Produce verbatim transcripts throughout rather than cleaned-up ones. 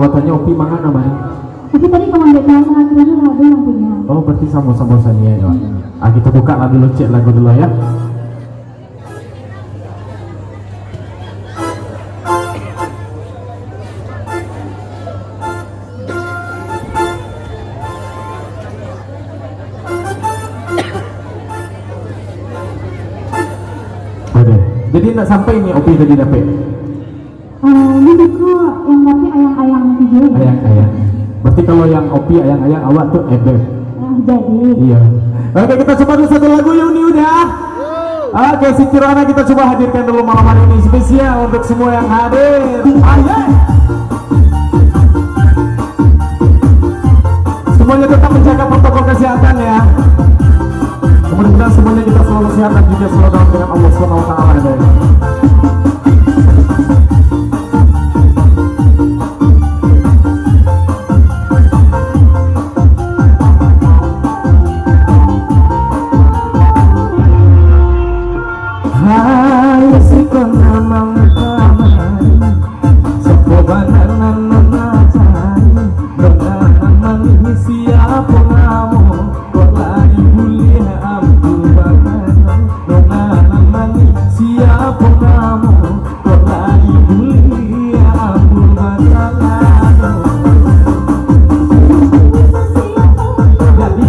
Tanyo Upi manga namo ni? Tapi tadi kawan beta salah kiro lah, ado yang punyo. Oh, berarti samo-samo sania yo. Ah, kita buka lah dulu, cek lagu dulu ya. Oke. Jadi nak sampai ni Opi tadi dapek? Eh, ini ko yang dapek ayang-ayang tu je. Ayang-ayang. Berarti kalau yang Opi ayang-ayang, awak tu ebek. Ah, jadi. Iya. Oke, kita coba dulu satu lagu yang ini udah. Oke, si Kirana kita coba hadirkan dulu malam hari ini spesial untuk semua yang hadir. Ayo. Semuanya tetap menjaga protokol kesehatan ya. Mudah-mudahan semuanya kita selalu sehat dan juga selalu dalam lindungan Allah Subhanahu wa Taala ya. Hai, si penamang kamari, sopo bana nan mangajari, nona nan mangisi apo namo, kok lai buliah ambo bakana, nona nan mangisi apo namo, kok lai buliah ambo bakana. Jadi,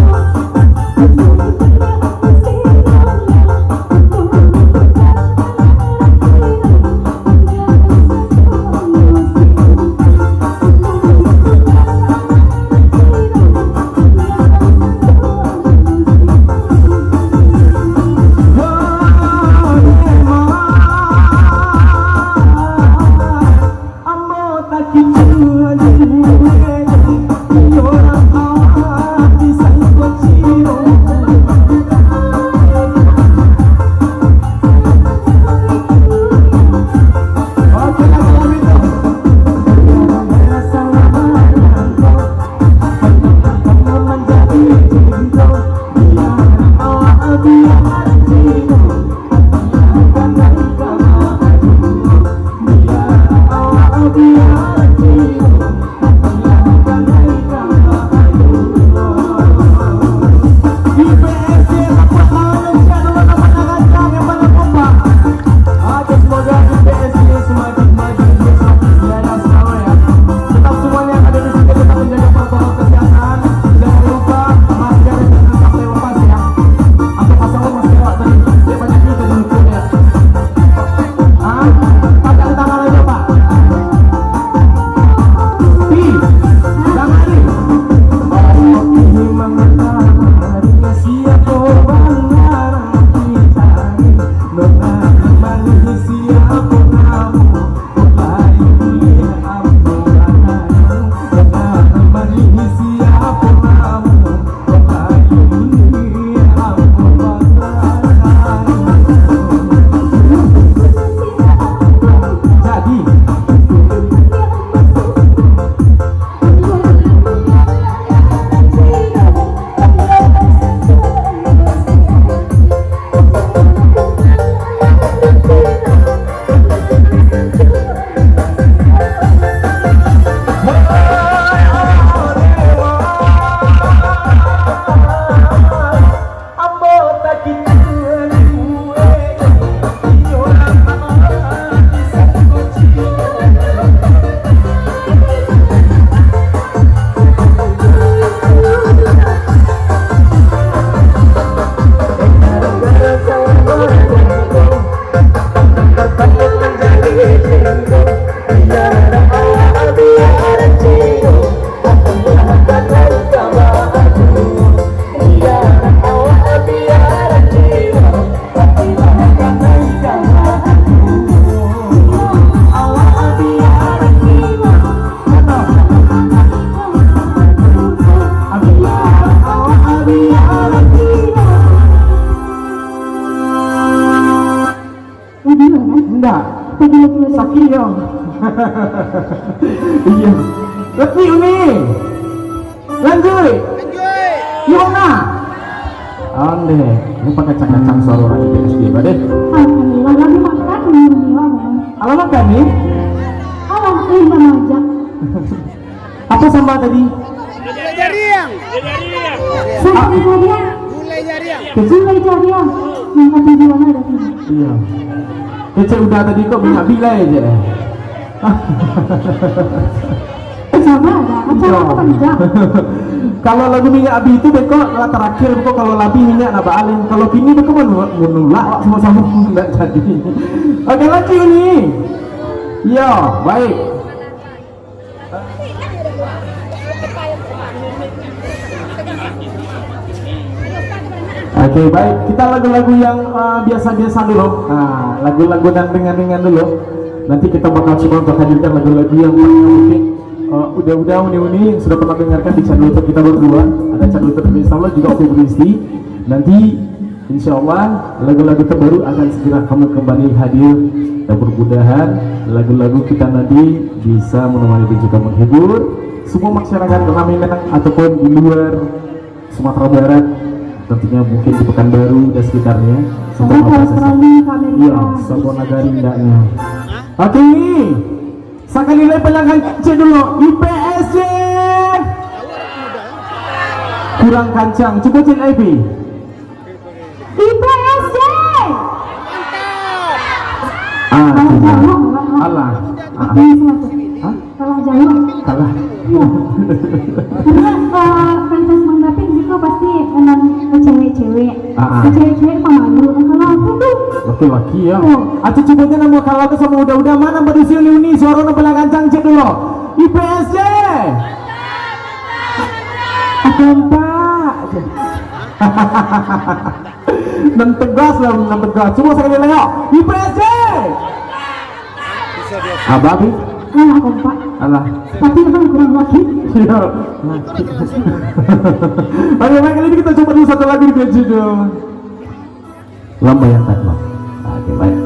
Tetap semuanya yang ada di sini tetap menjaga protokol kesehatan. Jangan lupa masker dan sampai lepas ya. Atau pasang masker awak tadi. Dia banyak duit tadi lupa ya. Ah, pakai tangan aja, Pak. Ih, jangan nih. Siapa benar kita? Nona manusia pun kamu. Ndak. Sakik yo. Iya. Tapi Uni. Lanjuik. Gimana? Ondeh, ini pakai kacang-kacang suara orang di P S D, Pak, deh. Alhamdulillah, lagi makan, Uni, Uni, Uni. Alah makan nih? Alah, eh, mana aja. Apo samba tadi? Gulai jariang. Samba gulai jariang. Gulai jariang. Gulai jariang. Yang ketiga mana tadi? Iya. Kecek udah tadi kok minyak bilai aja. Sama ada. Macam apa, Bang? Kalau lagu minyak abi tu beko lah terakhir, beko kalau labi minyak nak baalih. Kalau kini beko menulak, menulak awak samo-samo ndak jadi. Oke, lanjut ni. Iya, baik. Oke, baik. Kita lagu-lagu yang, uh, biasa-biasa dulu. Nah, lagu-lagu dan ringan-ringan dulu. Nanti kita bakal coba untuk hadirkan lagu-lagu yang pernah mungkin, uh, udah-udah uni-uni yang sudah pernah dengarkan di channel YouTube kita berdua. Ada channel YouTube Rizky Salo juga, Oke Beristi. Nanti, insya Allah, lagu-lagu terbaru akan segera kami kembali hadir. Dan mudah-mudahan lagu-lagu kita nanti bisa menemani dan juga menghibur semua masyarakat Minang ataupun di luar Sumatera Barat, tentunya mungkin di Pekanbaru dan sekitarnya. Sampai ke Australia, ke Amerika. Iya, sampai nagari indaknya. Oke, sakali lai paliang kancang dulu, I P S J. Kurang kancang, cubo cek lai, Pi. I P S J. Ah, kalah jauh, Pak. Alah. Ah. Ini satu. Hah? Kalah jauh. Kalah. Iya. Karena, eh, pentas Bang David itu pasti emang cewek-cewek. Ah, ah. Cewek-cewek pemalu. Kalau aku tuh laki-laki ya. Oh. Atau coba aja nama kalau aku sama udah-udah mana berisi uni-uni suara nang paling kancang cek dulu. I P S J. Aku empat. Nan tegas lah, nan tegas. Cubo sakali lai, yo. I P S J. Abah, Pi? Alah, kompak. Alah. Tapi abang kurang laki. Iya. Laki. Oke, baik, kali ini kita coba dulu satu lagu di P J tu. Lambayangkan, Bang. Oke, baik.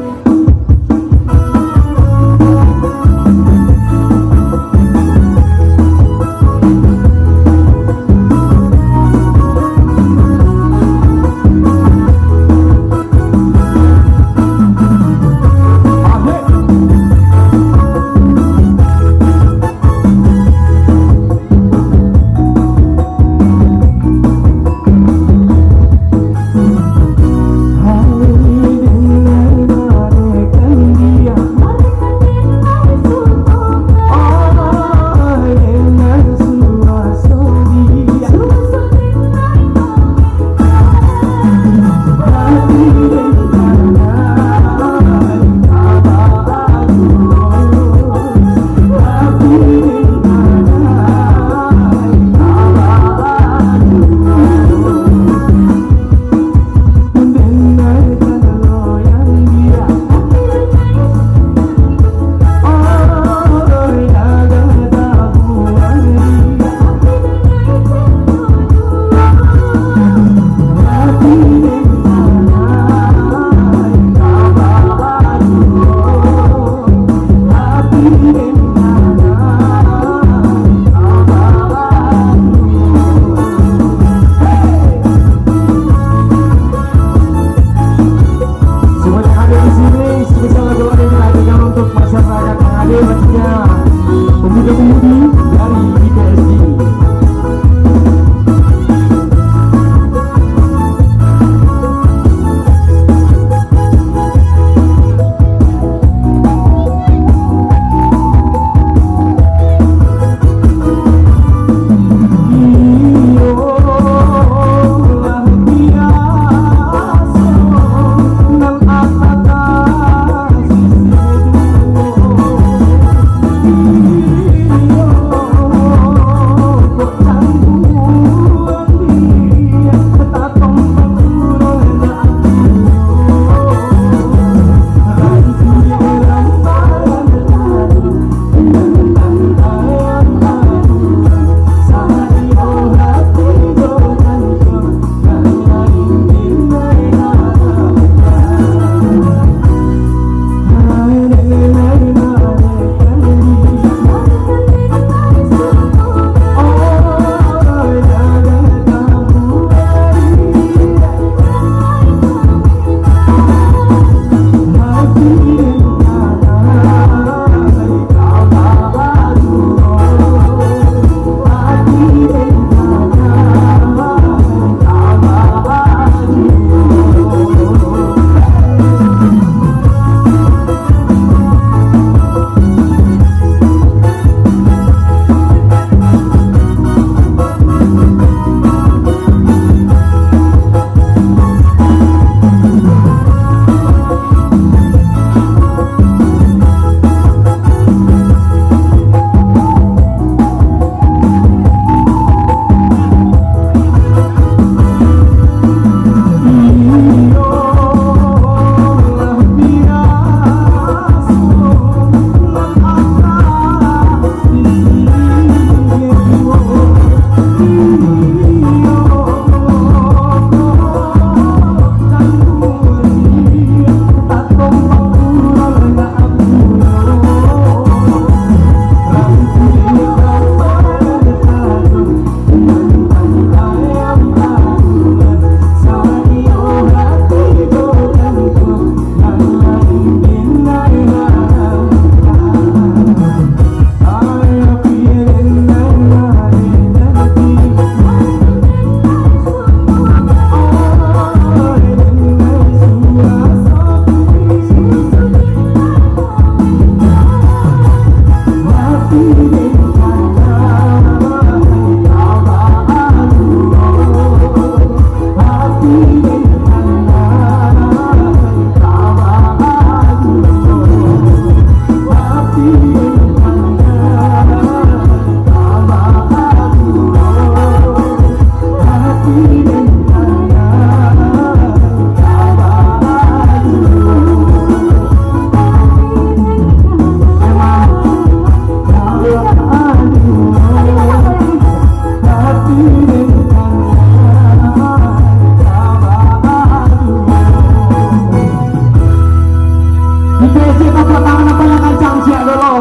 Kita isi tepuk tangan yang paling kencang siap dulu.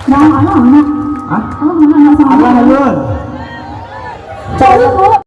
Nah, anak, anak. Hah? Oh, anak, anak sama. Abah Alun. Cari, Bu.